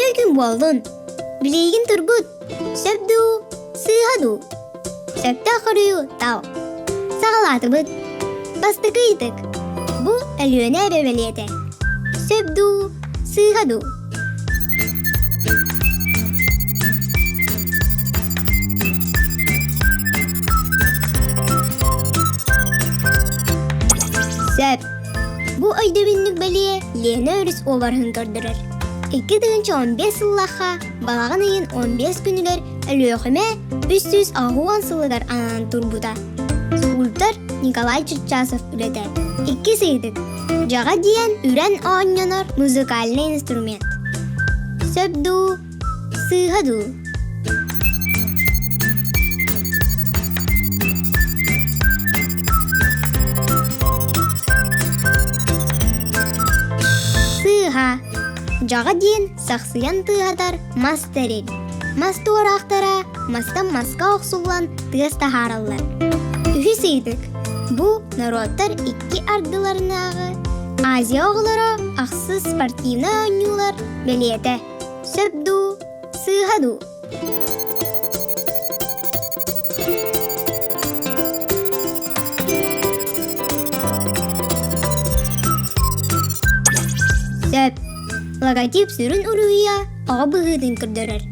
Үтүө күн буоллун! Билиигин тургут, сөп дуу, сыыһа дуу? Сөптөөх хоруйу тал. Саҕалаатыбыт. Бастакы ыйытык. Бу Өлүөнэ эбэ бэлиэтэ. Сөп дуу, сыыһа дуу? Сөп. Бу өйдөбүнньүк бэлиэ Лена өрүс уобараһын көрдөрөр. 2015 сыллаахха балаҕан ыйын 15 күнүгэр Өлүөхүмэ 360 сылыгар анаан турбута. Скульптор Николай Чиччасов үлэтэ. Иккис ыйытык. Дьаҕа диэн үрэн оонньонор музыкальнай инструмент. Сөп дуу, сыыһа дуу? Сыыһа. Дьаҕа диэн сахсыйан тыаһатар мас тэрил. Мас туораахтара мастан маска охсуллан тыас таһаараллар. Үһүс ыйытык. Бу норуоттар икки ардыларынааҕы Азия оҕолоро ахсыс спортивнай оонньуулар бэлиэтэ. Сөп дуу, сыыһа дуу? Сөп. Логотип сүрүн уруһуйа оҕо быһыытын көрдөрөр.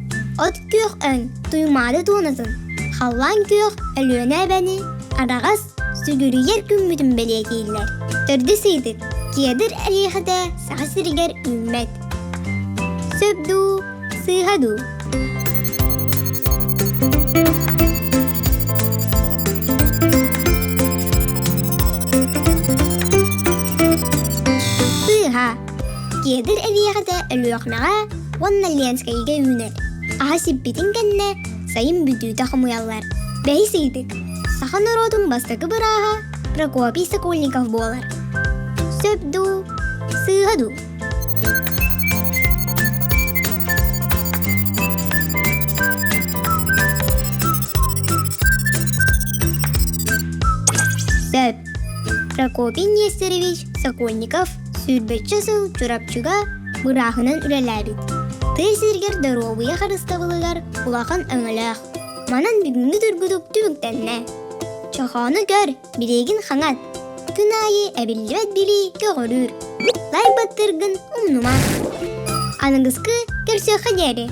От күөх өҥ Туймаада туонатын, халлаан күөх Өлүөнэ эбэни, араҕас сүгүрүйэр күммүтүн бэлиэтииллэр. Төрдүс ыйытык Кедр эриэхэтэ Саха сиригэр үүммэт. Сөп дуу, сыыһа дуу? Сыыһа. Кедр эриэхэтэ Өлүөхүмэҕэ уонна Ленскэйгэ үүнэр. Аһа сиппитин кэннэ сайын бүтүүтэ хомуйаллар. Бэһис ыйытык. Саха норуотун бастакы бырааһа Прокопий Сокольников буолар. Сөп дуу, сыыһа дуу? Сөп. Прокопий Нестерович Сокольников сүүрбэччэ сыл Чурапчыга бырааһынан үлэлээбит. Тыа сиригэр доруобуйа харыстабылыгар улахан өҥөлөөх. Манан бүгүҥҥү тургутук түмүктэннэ. Чохоону көр, билиигин хаҥат. Күн аайы эбиллибэт билии көҕүрүүр. Лайк баттыыргын умнума. Аныгыскы көрсүөххэ диэри.